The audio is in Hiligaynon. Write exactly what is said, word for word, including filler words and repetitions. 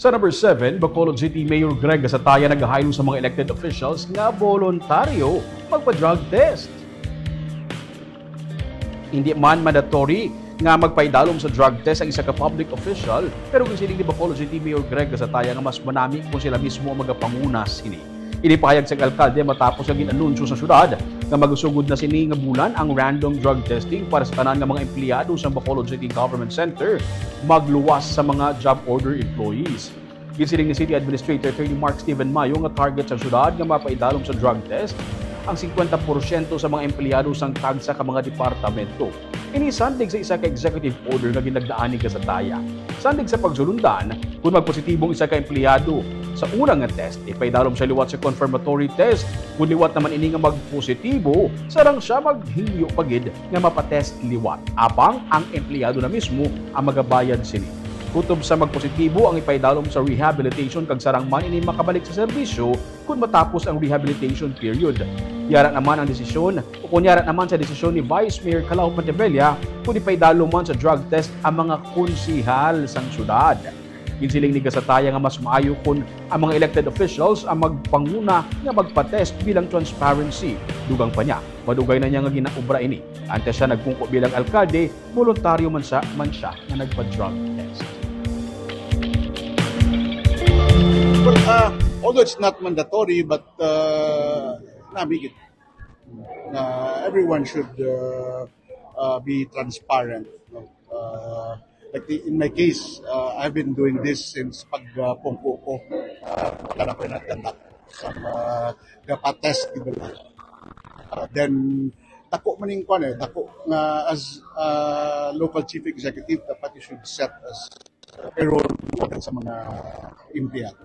Sa number seven, Bacolod City Mayor Greg Gasataya nagahaylo sa mga elected officials nga voluntaryo magpa-drug test. Hindi man mandatory nga magpaidalom sa drug test ang isa ka public official, pero ginsiling ni Bacolod City Mayor Greg Gasataya nga mas manami kung sila mismo ang magapanguna sini. Ini pahayag sang alkalde matapos nga gin-anunsyo sa syudad nga magasugod na sini nga bulan ang random drug testing para sa tanan nga mga empleyado sa Bacolod City Government Center, magluwas sa mga job order employees. Ginsiling ni City Administrator Attorney Mark Steven Mayo nga target sa syudad nga mapaidalom sa drug test ang fifty percent sa mga empleyado sang tagsa ka mga departamento. Ini sandig sa isa ka executive order nga ginagdaan ni Gasataya. Sandig sa pagsulundan, kung magpositibo ang isa ka empleyado sa una nga test, ipaidalom sa liwat sa confirmatory test. Kung liwat naman ini nga magpositibo, sarang siya maghingyo pa gid nga mapatest liwat. Apang ang empleyado na mismo ang magabayad sini. Kutob sa magpositibo ang ipaidalom sa rehabilitation kag sarang man ini makabalik sa serbisyo kung matapos ang rehabilitation period. Yara naman ang desisyon, o kung yara naman sa desisyon ni Vice Mayor Calao Padevella kung ipaidalom man sa drug test ang mga konsihal sang syudad. Ginsiling ni Gasataya nga mas maayo kung ang mga elected officials ang magpanguna nga magpa-test bilang transparency. Dugang pa niya, madugay na niya nga ginaobra ini. Antes siya nagpungko bilang alkalde, voluntaryo man sa man siya nga nagpa-drug test. Well, uh, although it's not mandatory, but uh, nami gid na everyone should uh, uh, be transparent. No? Uh, like the, in my case, uh, I've been doing this since pag uh, pungko ko. Uh, kana ko nagkanda sa uh, gapa-test, di ba? Uh, then, dako man yung kwan eh, dako nga as uh, local chief executive, dapat you should set as a role model sa mga empleyado.